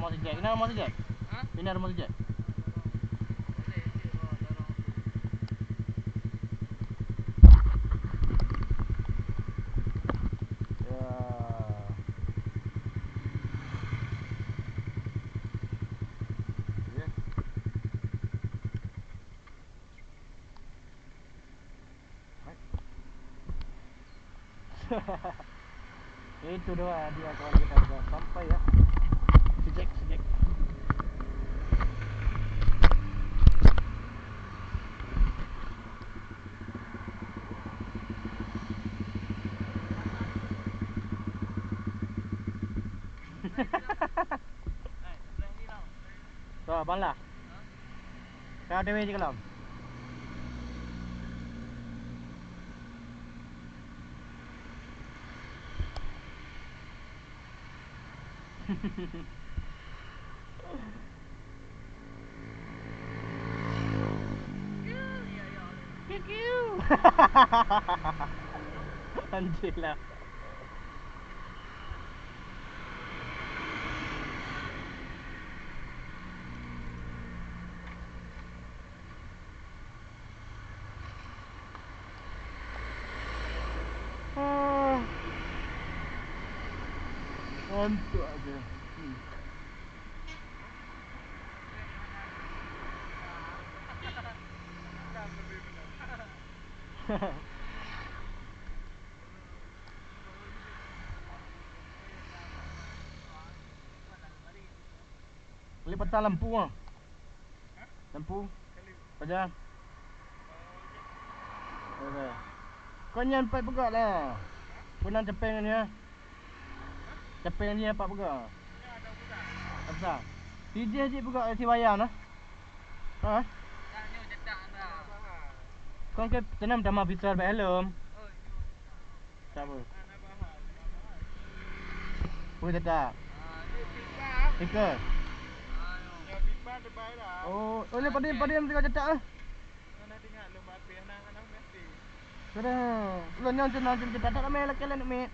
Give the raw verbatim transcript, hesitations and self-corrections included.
Masih Jack. Ini masih Jack. Hah? Ini ada masih Jack. Ya. Ya. Hai. Itu doa dia kawan kita sudah sampai ya. Sejek, sejek. Tuh, abang lah. Ka dewe je kelam. Kiu, kiu. Anjing lah. Ah. Ngantuk aja. Hmm. Boleh patah lampu ah. Lampu. Pajan. Okey. Kau nyan pat peugah lah. Peue nan capéng nyan? Capéng nyan pat peugah. Apa? Tijih jih peugah si Wayan ah. Ha? Kau ke tanam tamah pisau bak helm. Tak apa. Peue cetak? Stiker. Oh, oh, ni padum, padum teuka cetak ah. Sudah. Ulôn nyoe cuma cetak tak ramai lagi lain, Mit.